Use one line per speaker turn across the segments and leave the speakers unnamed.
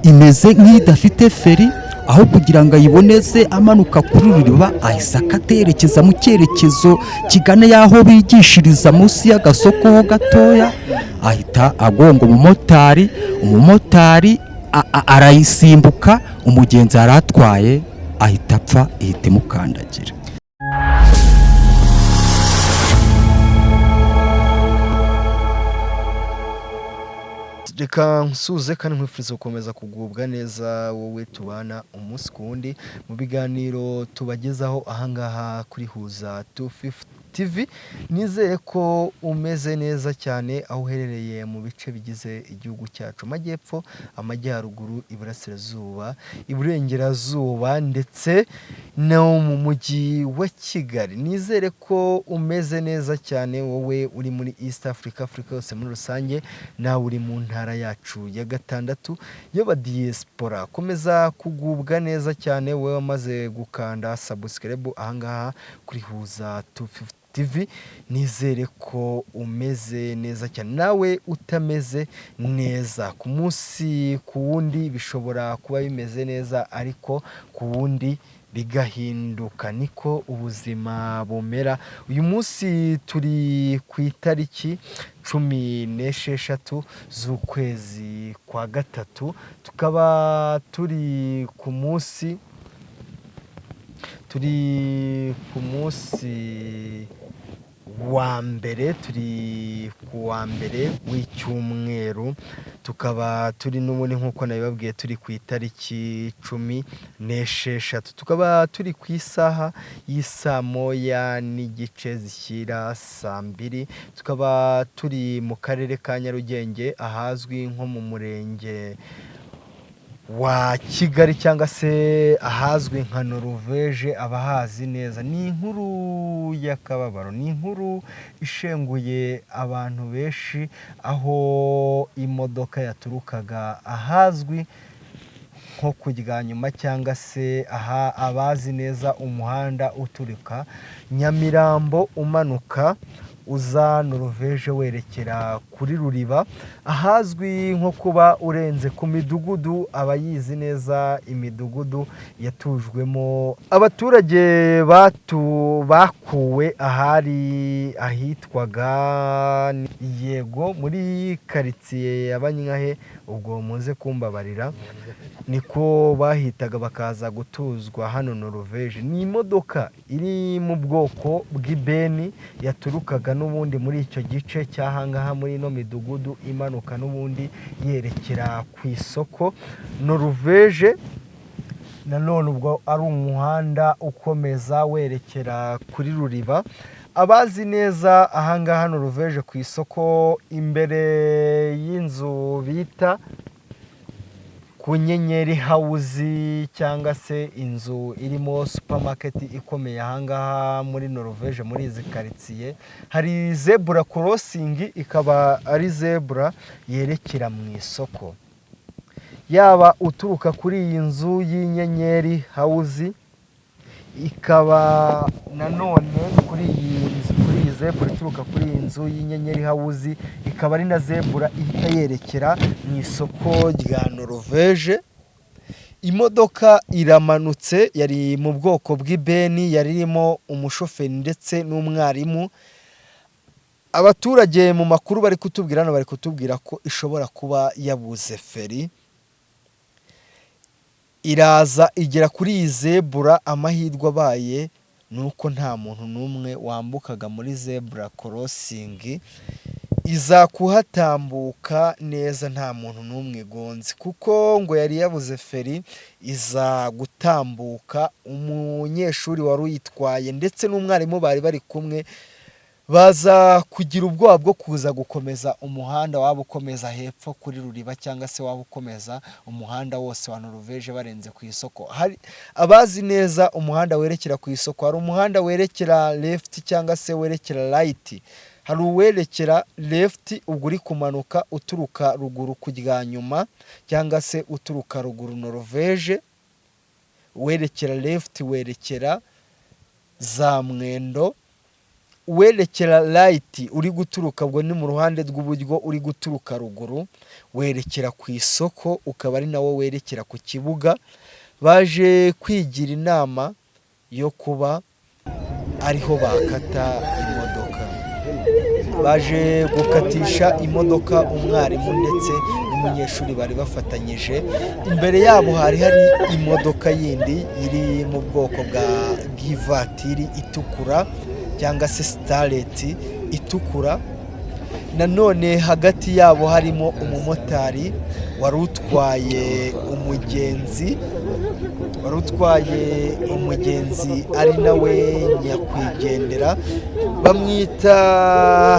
Imeze nk'idafite feri. Aho kugira ngo ayiboneze amanuka kuri Ruriba, ahise akata yerekeza mu cyerekezo kigana y'aho bigishiriza munsi y'agasoko ho gatoya, ahita agonga umumotari. Umumotari arayisimbuka, umugenzi yari atwaye ahita apfa, ihita imukandagira.
Reka nsuze kandi nkwifuriza gukomeza kugubwa neza, wowe tubana umunsi ku wundi mu biganiro tubagezaho ahangaha kuri Huza 250 TV. Nizeye ko umeze neza cyane aho uherereye mu bice bigize igihugu cyacu: amajyepfo, amajyaruguru, iburasirazuba, iburengerazuba ndetse no mu mujyi wa Kigali. Nizere ko umeze neza cyane wowe uri muri East Africa, Afurika yose muri rusange, nawe uri mu ntara yacu ya gatandatu y'abadiyesipora. Komeza kugubwa neza cyane wowe wamaze gukanda subscribe ahangaha kuri Huza 250 TV. Nizere ko umeze neza cyane. Nawe utameze neza, ku munsi ku wundi bishobora kuba bimeze neza, ariko ku wundi bigahinduka, niko ubuzima bumera. Uyu munsi turi ku itariki 16 z'ukwezi kwa gatatu, tukaba turi ku munsi wa mbere, turi ku wa mbere w'icyumweru, tukaba turi n'ubundi nk'uko nabibabwiye turi ku itariki 16, tukaba turi ku isaha y'isaa 1:30 zishyira saa 2, tukaba turi mu karere ka Nyarugenge ahazwi nko mu murenge wa Kigali cyangwa se ahazwi nka Noruveje, abahazi neza. Ni inkuru y'akababaro, ni inkuru ishenguye abantu benshi, aho imodoka yaturukaga ahazwi nko ku Ryanyuma cyangwa se aha abazi neza umuhanda uturuka Nyamirambo umanuka uza Noruveje werekera kuri Ruriba, ahazwi nko kuba urenze ku midugudu, abayizi neza imidugudu yatujwemo abaturage bakuwe ahari ahitwaga yego muri karitsiye ya Bannyahe, ubwo muze kumbabarira niko bahitaga, bakaza gutuzwa hano Noruveje. Ni imodoka iri mu bwoko bw'ibeni yaturukaga n'ubundi muri icyo gice cy'ahangaha muri ino midugudu, imanuka n'ubundi yerekera ku isoko Noruveje, nanone ubwo ari umuhanda ukomeza werekera kuri Ruriba. Abazi neza ahangaha Noruveje ku isoko, imbere y'inzu bita ku Nyenyeri House cyangwa se inzu irimo supermarket ikomeye ahangaha muri Noruveje muri izi karitsiye, hari zebra crossing, ikaba ari zebra yerekera mu isoko. Yaba uturuka kuri iyi nzu y'Inyenyeri House, ikaba nanone kuri iyi nzu, kuri iyi zebra ituruka kuri iyi nzu y'Inyenyeri House, ikaba ari na zebra ihita yerekera mu isoko rya Noruveje. Imodoka iramanutse, yari mu bwoko bw'ibeni, yari irimo umushoferi ndetse n'umwarimu. Abaturage mu makuru bari kutubwira hano, bari kutubwira ko ishobora kuba yabuze feri, iraza igera kuri iyi zebura. Amahirwe abaye ni uko nta muntu n'umwe wambukaga muri zebra crossing, iza kuhatambuka neza nta muntu n'umwe igonze, kuko ngo yari yabuze feri, iza gutambuka. Umunyeshuri wari uyitwaye ndetse n'umwarimu bari bari kumwe baza kugira ubwoba bwo kuza gukomeza umuhanda waba ukomeza hepfo kuri Ruriba cyangwa se waba ukomeza umuhanda wose wa Noruveje barenze ku isoko. Hari abazi neza umuhanda werekera ku isoko, hari umuhanda werekera left cyangwa se werekera right. Hari uwerekera left, ubwo uri kumanuka uturuka ruguru ku Ryanyuma cyangwa se uturuka ruguru Noruveje, werekera left werekera za Mwendo. Werekera right uri guturuka, ubwo ni mu ruhande rw'uburyo uri guturuka ruguru werekera ku isoko, ukaba ari nawo werekera ku kibuga. Baje kwigira inama yo kuba ariho bakata imodoka. Baje gukatisha imodoka umwarimu ndetse n'umunyeshuri bari bafatanyije. Imbere yabo hari hari imodoka yindi iri mu bwoko bw'ivatiri itukura cyangwa se Starlet itukura. Nanone hagati yabo harimo umumotari wari utwaye umugenzi, wari utwaye umugenzi ari nawe nyakwigendera, bamwita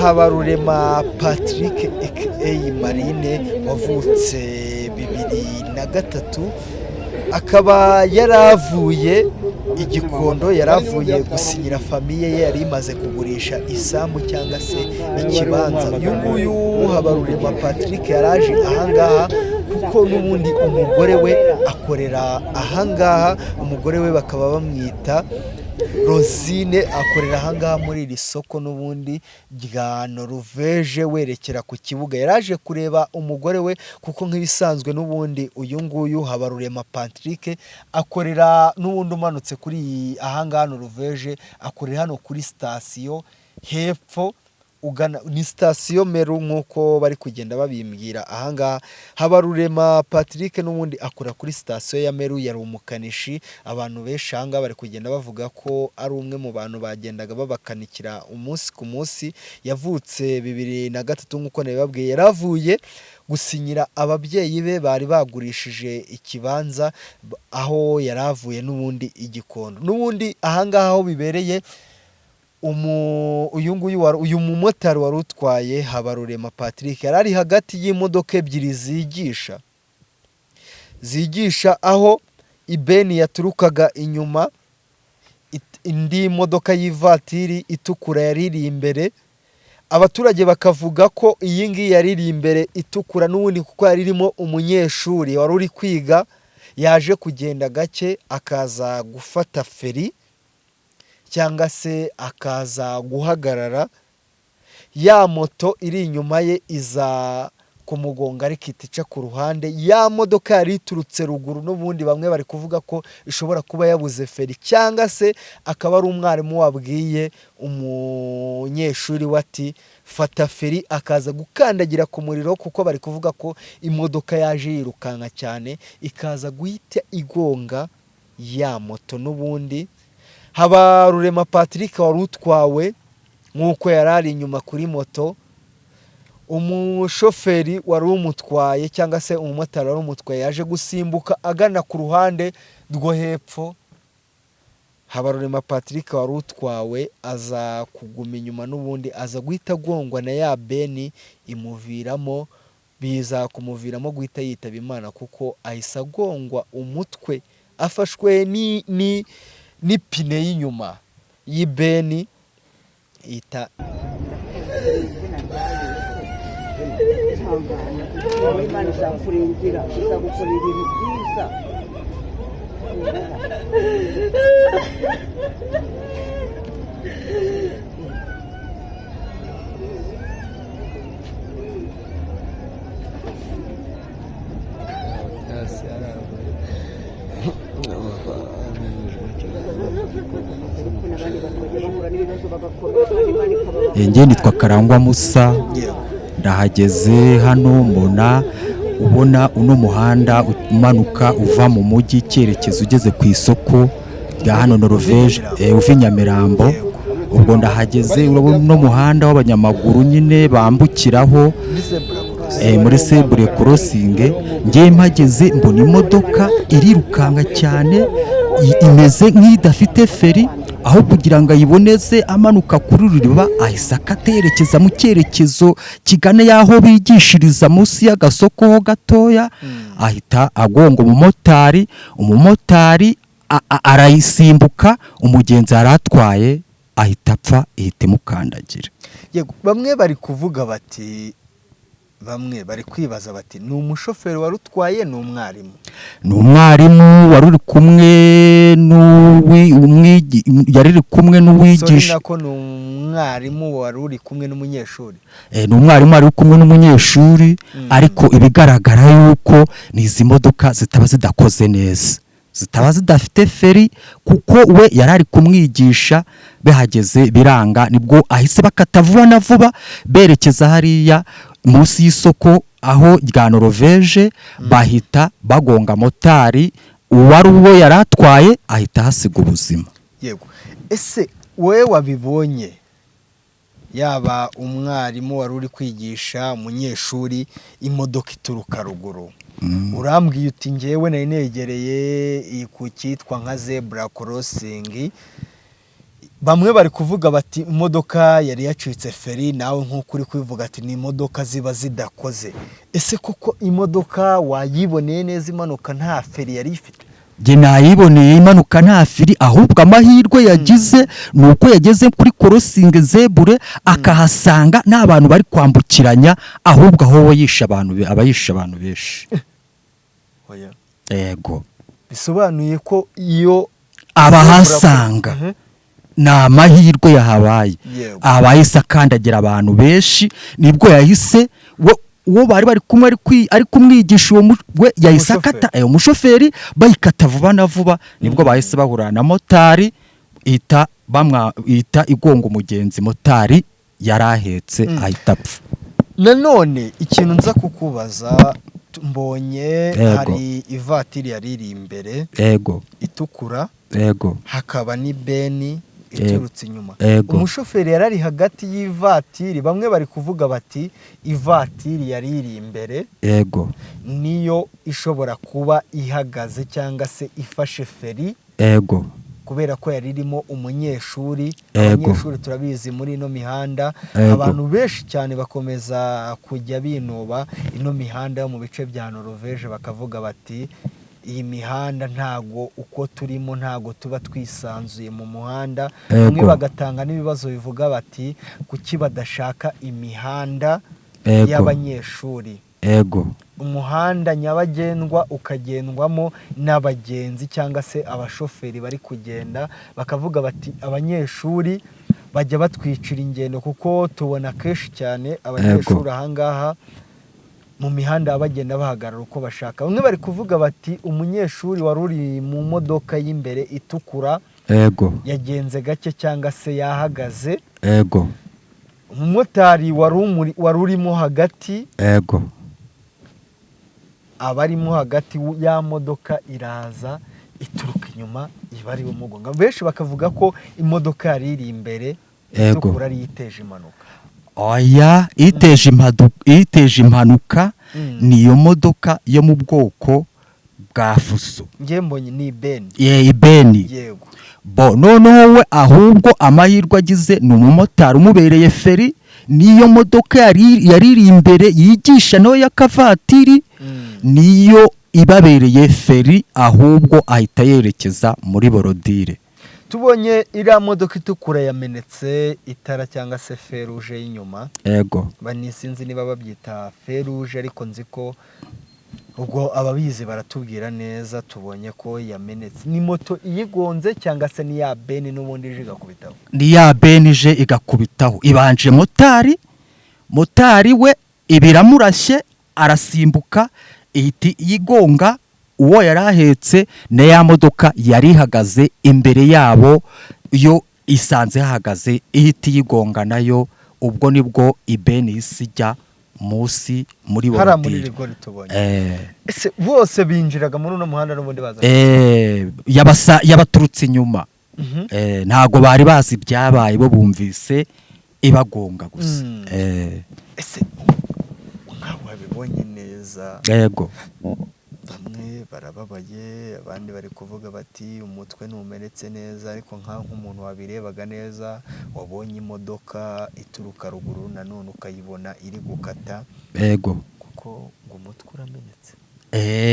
Habarurema Patrick aka Marine, wavutse 2003, akaba yaravuye igikondo, yaravuye gusinyira famille ye yari imaze kugurisha isambu cyangwa se ikibanza. Uyu nguyu Habarurema Patrick yaraje ahangaha kuko n'ubundi umugore we akorera ahangaha. Umugore we bakaba bamwita Rosine, akorera ahangaha muri iri soko n'ubundi rya Noruveje werekera ku kibuga. Yaraje kureba umugore we kuko nk'ibisanzwe n'ubundi uyu nguyu Habarurema Patrick akorera n'ubundi umanutse kuri ahangaha Noruveje, akorera hano kuri sitasiyo hepfo ugana ni sitasiyo Meru nk'uko bari kugenda babimbwira ahangaha. Habarurema Patrick n'ubundi akora kuri sitasiyo ya Meru, yari umukanishi. Abantu benshi ahangaha bari kugenda bavuga ko ari umwe mu bantu bagendaga babakanikira umunsi ku munsi. Yavutse 2003 nk'uko nabibabwiye, yaravuye gusinyira ababyeyi be bari bagurishije ikibanza aho yari avuye n'ubundi igikondo. N'ubundi ahangaha aho bibereye, uyu nguyu uyu mumotari wari utwaye Habarurema Patrick yari ari hagati y'imodoka ebyiri zigisha, aho ibeni yaturukaga inyuma, indi modoka y'ivatiri itukura yari iri imbere. Abaturage bakavuga ko iyi ngiyi yari iri imbere itukura n'ubundi kuko yari irimo umunyeshuri wari uri kwiga, yaje kugenda gake akaza gufata feri cyangwa se akaza guhagarara, ya moto iri inyuma ye iza kumugonga ariko ihita ica ku ruhande. Ya modoka yari iturutse ruguru n'ubundi bamwe bari kuvuga ko ishobora kuba yabuze feri cyangwa se akaba ari umwarimu wabwiye umunyeshuri we ati fata feri, akaza gukandagira ku muriro kuko bari kuvuga ko imodoka yaje yirukanka cyane ikaza guhita igonga ya moto. N'ubundi Habarurema Patrick wari utwawe nk'uko yari ari inyuma kuri moto, umushoferi wari umutwaye cyangwa se umumotari wari umutwaye yaje gusimbuka agana ku ruhande rwo hepfo. Habarurema Patrick wari utwawe aza kuguma inyuma, n'ubundi aza guhita agongwa na ya beni imuviramo, biza kumuviramo guhita yitaba Imana kuko ahise agongwa umutwe afashwe n'ipine y'inyuma y'ibeni ihita.
Imana izakurengera, izagukorera ibintu byiza. N'abandi baturage bahura n'ibibazo bagakomera kandi Imana ikababara.
Njye nitwa Karangwa Musa, ndahageze hano mbona ubona uno muhanda umanuka uva mu mujyi cyerekezo ugeze ku isoko rya hano Noruveje, uva i Nyamirambo. Ubwo ndahageze urabona uno muhanda w'abanyamaguru nyine bambukiraho muri zebra crossing. Njye mpageze mbona imodoka irirukanka cyane imeze nk'idafite feri, aho kugira ngo ayiboneze amanuka kuri uru riba ahise akata yerekeza mu cyerekezo kigana y'aho bigishiriza munsi y'agasoko ho gatoya, ahita agonga umumotari. Umumotari arayisimbuka, umugenzi yari atwaye ahita apfa, ihita imukandagira.
Yego, bamwe bari kuvuga bati, bamwe bari kwibaza bati ni umushoferi wari utwaye, ni umwarimu?
Ni umwarimu wari uri kumwe yari uri kumwe
Sorry,
n'uwigisha.
Nako ni umwarimu wari uri kumwe n'umunyeshuri.
Ni umwarimu wari uri kumwe n'umunyeshuri. Ariko ibigaragara yuko ni izi modoka zitaba zidakoze neza, zitaba zidafite feri, kuko we yari ari kumwigisha, bihageze biranga, nibwo ahise bakata vuba na vuba berekeza hariya munsi y'isoko aho rya Noroveje, bahita bagonga motari uwari uwo yari atwaye, ahita ahasiga ubuzima.
Yego, ese wowe wabibonye, yaba umwarimu wari uri kwigisha umunyeshuri, imodoka ituruka ruguru, urambwiye uti ngewe nari negereye iyi ku cyitwa nka zebra crossing. Bamwe bari kuvuga bati imodoka yari yacitse feri, nawe nk'uko uri kubivuga ati ni imodoka ziba zidakoze. Ese koko imodoka wayiboneye neza imanuka nta feri yari ifite?
Njye nayiboneye imanuka nta feri, ahubwo amahirwe yagize ni uko yageze kuri crossing zebra akahasanga n'abantu bari kwambukiranya, ahubwo aho we yishe abantu aba yishe abantu benshi.
Oya.
Yego.
Bisobanuye ko iyo
abahasanga ni amahirwe yahabaye. Aba yahise akandagira abantu benshi, nibwo yahise uwo bari bari kumwe ari kumwigisha uwo we yahise
Umushoferi.
akata umushoferi, bayikata vuba na vuba, nibwo bahise bahura na motari, ihita bamwa ihita igonga umugenzi motari yari ahetse, ahita apfa.
Nanone ikintu nza kukubaza, mbonye hari ivatiri yari iri imbere itukura, hakaba n'ibeni iturutse inyuma. Umushoferi yari ari hagati y'ivatiri. Bamwe bari kuvuga bati ivatiri yari iri imbere niyo ishobora kuba ihagaze cyangwa se ifashe feri, kubera ko yari irimo umunyeshuri. Abanyeshuri turabizi muri ino mihanda, abantu benshi cyane bakomeza kujya binuba ino mihanda yo mu bice bya Noruveje, bakavuga bati iyi mihanda ntago uko turimo ntago tuba twisanzuye mu muhanda. Bamwe bagatanga n'ibibazo bivuga bati kuki badashaka imihanda y'abanyeshuri, umuhanda nyabagendwa ukagendwamo n'abagenzi cyangwa se abashoferi bari kugenda, bakavuga bati abanyeshuri bajya batwicira ingendo, kuko tubona kenshi cyane abanyeshuri ahangaha mu mihanda bagenda bahagarara uko bashaka. Bamwe bari kuvuga bati umunyeshuri wari uri mu modoka y'imbere itukura yagenze gake cyangwa se yahagaze, umumotari wari urimo hagati, abarimo hagati ya modoka iraza ituruka inyuma iba ari umugonga. Benshi bakavuga ko imodoka yari iri imbere itukura ariyo iteje impanuka.
Oya, iteje impanuka niyo modoka yo mu bwoko bwa fuso.
Njye mbonye ni ibeni.
Ye, ibeni. Bo noneho we ahubwo amahirwe agize ni umumotari umubereye feri, niyo modoka yari iri imbere yigisha nayo y'akavatiri, niyo ibabereye feri, ahubwo ahita yerekeza muri bordure.
Tubonye iriya modoka itukura yamenetse itara cyangwa se feruje y'inyuma. Sinzi niba babyita feruje, ariko nzi ko ubwo ababizi baratubwira neza. Tubonye ko yamenetse, ni moto iyigonze cyangwa se ni ya beni n'ubundi ije igakubitaho?
Ni ya beni ije igakubitaho. Ibanje motari, motari we ibiramurashye arasimbuka, ihita yigonga uwo yari ahetse na ya modoka yari ihagaze imbere yabo, yo isanze hahagaze, ihita iyigonga nayo. Ubwo nibwo ibeni ihise ijya munsi muri
Hariya muri
bordure.
Rigori tubonye. Ese bose binjiraga muri uno muhanda n'ubundi baza?
Yabaturutse inyuma. Ntago bari bazi ibyabaye, bo bumvise ibagonga gusa.
Ese nkaho wabibonye neza, bamwe barababaye, abandi bari kuvuga bati umutwe ntumeretse neza, ariko nk'umuntu wabirebaga neza, wabonye imodoka ituruka ruguru nanone ukayibona iri gukata, kuko ngo umutwe uramenetse?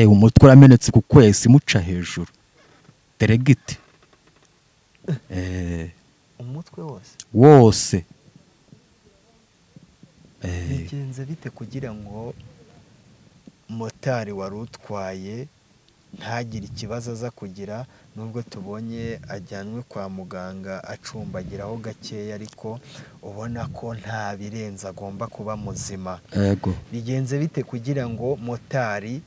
Umutwe uramenetse kuko yahise imuca hejuru deregiti.
Umutwe wose?
Wose.
Bigenze bite kugira ngo motari wari utwaye Ntagire ikibazo aza kugira, nubwo tubonye ajyanwe kwa muganga acumbagiraho gakeya, ariko ubona ko nta birenze, agomba kuba muzima. Bigenze bite kugira ngo motari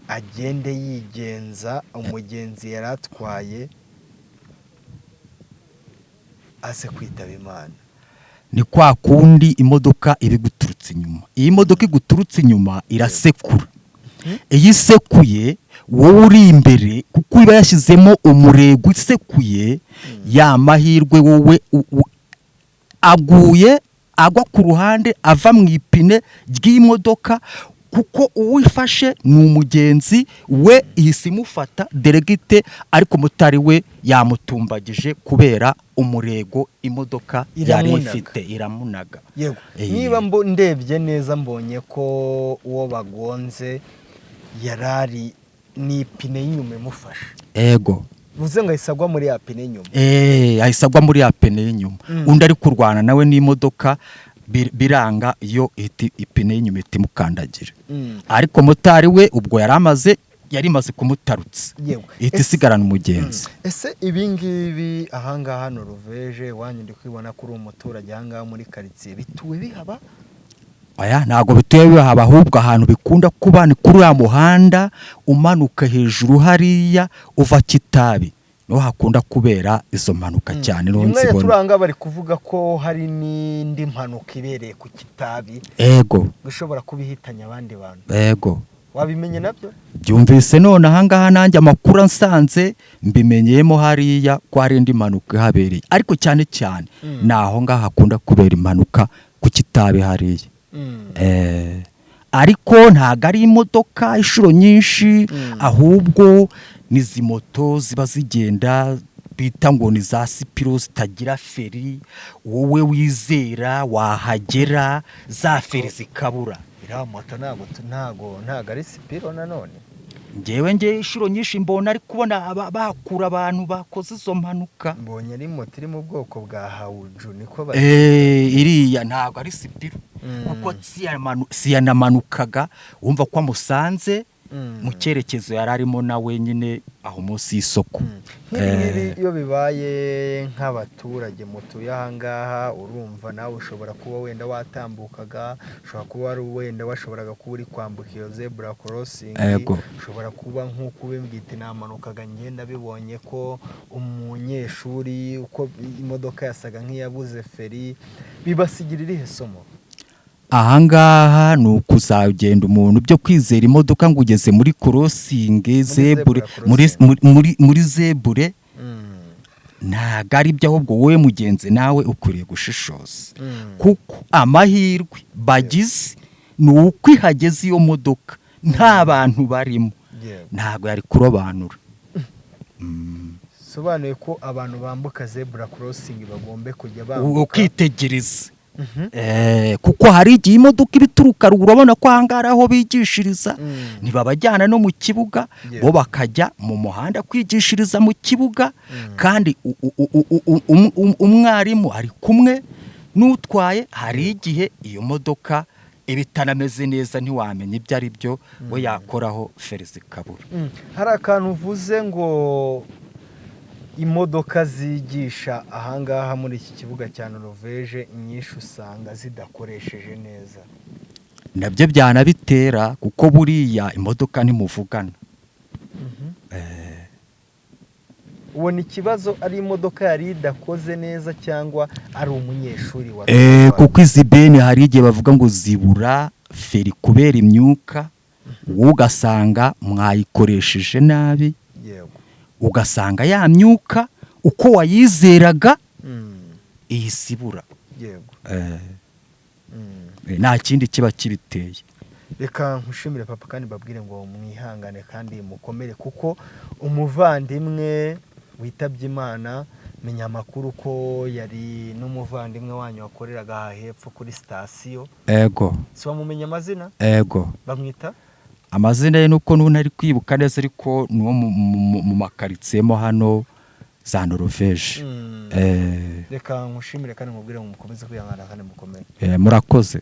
agende yigenza, umugenzi yari atwaye aze kwitaba Imana?
Ni kwa kundi imodoka iba iguturutse inyuma. Iyi modoka iguturutse inyuma irasekura. Iyo isekuye, wowe uri imbere, kuko iba yashyizemo umurego, isekuye, ya mahirwe wowe aguye agwa ku ruhande, ava mu ipine ry'imodoka, kuko uwifashe ni umugenzi we, ihise imufata direct, ariko motari we yamutumbagije kubera umurego imodoka yari
Iramunaga.
ifite, iramunaga.
Niba ndebye neza, mbonye ko uwo bagonze yari ari n'ipine y'inyuma imufashe. Bivuze ngo ahise agwa muri ya pine y'inyuma.
Ahise agwa muri ya pine y'inyuma. Undi ari kurwana nawe n'imodoka, biranga, iyo ihita ipine y'inyuma ihita imukandagira. Ariko motari we ubwo yari imaze kumutarutsa, ihita isigarana umugenzi.
Ese ibi ngibi ahangaha Noruveje iwanyu, ndi kwibona ko uri umuturage ahangaha muri karitsiye, bituwe bihaba?
Aya ntabwo bituye bihaba, ahubwo ahantu bikunda kuba ni kuri uriya muhanda umanuka hejuru hariya uva Kitabi, niho hakunda kubera izo mpanuka cyane, niho
Uyu mwanya
nzibona.
turanga bari kuvuga ko hari n'indi mpanuka ibereye ku Kitabi ishobora kuba ihitanye abandi bantu. Wabimenye nabyo?
Byumvise none ahangaha nanjye amakuru ansanze mbimenyeyemo hariya ko hari indi mpanuka ihabereye, ariko cyane cyane ni aho ngaho hakunda kubera impanuka ku Kitabi hariya. Ariko ntabwo ari imodoka inshuro nyinshi, ahubwo ni izi moto ziba zigenda bita ngo ni za sipiro zitagira feri. Wowe wizera wahagera za feri zikabura.
Iriya moto ntabwo ari sipiro nanone.
Ngewe inshuro nyinshi mbona ari kubona bakura abantu bakoze izo mpanuka.
Mbonye ari moto iri mu bwoko bwa hawuju, niko
Iriya ntabwo ari sipiro, kuko siyanamanukaga, wumva ko amusanze mu cyerekezo yari arimo nawe nyine aho munsi y'isoko.
Nk'ibi ngibi iyo bibaye, nk'abaturage mutuye aha ngaha, urumva nawe ushobora kuba wenda watambukaga, ushobora kuba wari wenda washoboraga kuba uri kwambuka iyo zebra crossing, ushobora kuba nk'uko ubimbwita namanukaga ngenda bibonye ko umunyeshuri, uko imodoka yasaga nk'iyabuze feri, bibasigira irihe somo?
Ahangaha ni ukuzagenda umuntu byo kwizera imodoka ngo ugeze muri crossing zebra,
zebra crossing.
muri zebra, ntabwo ari byo, ahubwo wowe mugenzi nawe ukwiriye gushishoza, kuko amahirwe bagize ni uko ihageze iyo modoka nta bantu barimo, ntabwo yari kurobanura.
Sobanuye ko abantu bambuka zebra crossing bagombe kujya bambuka
ukitegereza. Kuko hari igihe imodoka iba ituruka ruguru, urabona ko ahangaha ari aho bigishiriza, ntibabajyana no mu kibuga, bo bakajya mu muhanda kwigishiriza mu kibuga, kandi umwarimu ari kumwe n'utwaye. Hari igihe iyo modoka iba itanameze neza, ntiwamenya ibyo ari byo, we yakoraho feri zikabura.
Hari akantu uvuze ngo imodoka zigisha ahangaha muri iki kibuga cya Noruveje inyinshi usanga zidakoresheje neza.
Nabyo byanabitera, kuko buriya imodoka ntimuvugana.
Ubona ikibazo ari imodoka yari idakoze neza cyangwa ari umunyeshuri wari utwaye?
Kuko izi bene hari igihe bavuga ngo zibura feri kubera imyuka, wowe ugasanga mwayikoresheje nabi, ugasanga ya myuka uko wayizeraga ihise ibura. Nta kindi kiba kibiteye.
Reka nkushimire papa, kandi mbabwire ngo mwihangane kandi mukomere, kuko umuvandimwe witabye Imana, menya amakuru ko yari n'umuvandimwe wanyu wakoreraga aha hepfo kuri sitasiyo. Si wamumenya amazina?
Ego.
Bamwita?
Amazina ye nuko n'ubu ntari kwibuka neza, ariko ni uwo mu makaritsiye mo hano za Noruveje.
Reka nkushimire kandi mubwire ngo mukomeze kwihangana kandi mukomere.
Murakoze.